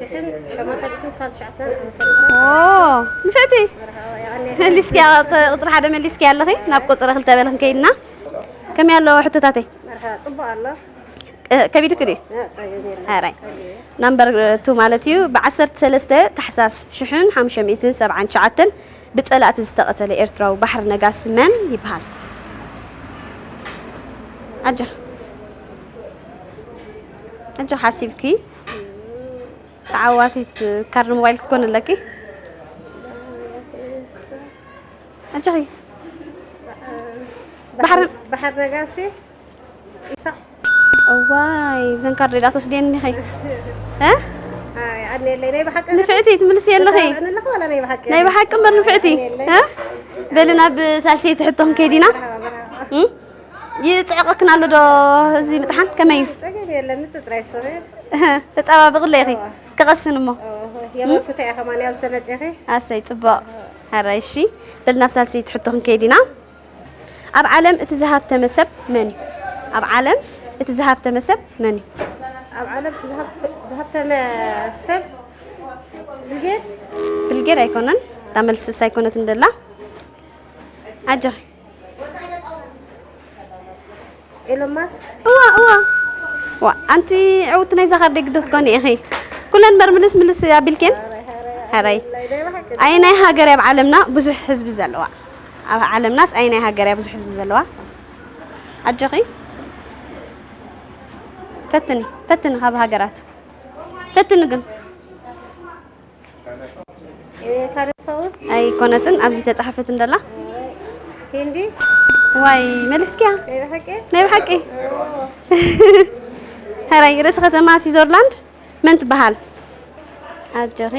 ሽሕን ሸሞንተ ሚእትን ስሳን ትሽዓተን ዓመተ ምህረት። ኦ፣ ንፍዕቲ። መርሃባ፣ ያኔ መሊስኪያ፣ ቁጽሪ ሓደ መሊስኪያ ኣለኺ። ናብ ቁጽሪ ክልተ በልኽን ከይድና። ከመይ ኣለዎ ሕቶታተይ? መርሃባ፣ ጽቡቕ ኣሎ። እ፣ ከቢድክ ድዩ? እ፣ ጸገም የለን። ኣራይ። ከቢድ። ናምበር ቱ ማለት እዩ። ብ ዓሰርተ ሰለስተ ታሕሳስ ሽሕን ሓሙሽተ ሚእትን ሰብዓን ትሽዓተን ብጸላእቲ ዝተቐተለ ኤርትራዊ ባሕሪ ነጋሲ መን ይበሃል? ኣጆኺ። ኣጆኺ ሓሲብኪ። ተዓዋቲት ካርድ ሞባይል ክትኮኒ ኣለኪ። ኣጆኺ። ባሕሪ ባሕሪ ነጋሲ ኢሳቕ። እዋይ፣ እዘን ካርድ ዳ ትወስድየን እንዲኺ? እ? ኣይ፣ ኣነ የለይ፣ ናይ ብሓቂ ንፍዕቲ ትምልሲ የለኺ? ተዛረብኒ ኣለኹ ዋላ ናይ ብሓቂ ናይ የለይ? ብሓቂ እምበር ንፍዕቲ? ኣነ የለይ። እ? በሊ ናብ ሳልሰይቲ ሕቶ ክንከይድ ኢና። መርሃባ፣ መርሃባ። እም? ይጽዕቐክን ኣሎ ዶ እዚ ምጥሓን? ከመይ እዩ? ጸገም የለን፣ ምጽ ጥራይ ስሪ። ተጻባብቕለ ኢኺ? እዋ። ክቐስን እሞ። ኦሆ፣ የመልኩት እያ ከማን፣ ኣብ ዝተመጽእኺ። ኣሰይ፣ ጽቡቕ። ሕራይ፣ እሺ። በል ናብ ሳልሰይቲ ሕቶ ክንከይድ ኢና። ኣብ ዓለም እቲ ዝሃብተመ ሰብ መን እዩ? ኣብ ዓለም እቲ ዝሃብተመ ሰብ መን እዩ? ኣብ ዓለም እቲ ዝሃብ-፣ ዝሃብተመ ሰብ ቢልጌት? ቢልጌት ኣይኮነን። እታ መልስስ ኣይኮነትን ደላ። ኣጆኺ። ኤሎን ማስክ። እዋ፣ እዋ። ዋ፣ ኣንቲ ዕውቲ ናይዛ ካርድ ግዲ ክትኮኒ ኢኺ። ኩለን እምበር ምልስ ምልስ ኣቢልኬን። ሕራይ። ኣይ ናይ ሃገር እያ ኣብ ዓለምና ብዙሕ ህዝቢ ዘለዋ? ኣብ ዓለምናስ ኣይ ናይ ሃገር እያ ብዙሕ ህዝቢ ዘለዋ? ኣጆኺ። ፈትኒ፣ ፈትኒ ካብ ሃገራት። ፈትኒ ግን። ኣሜሪካ ዶ ትኸውን? ኣይኮነትን፣ ኣብዚ ተጻሕፈት እንደላ። ሂንዲ? ዋይ፣ መሊስኪያ። ናይ ብሓቂ? ናይ ብሓቂ። ኦ። ሕራይ፣ ርእሲ ከተማ ስዊዘርላንድ መን ትበሃል? ኣጆኺ።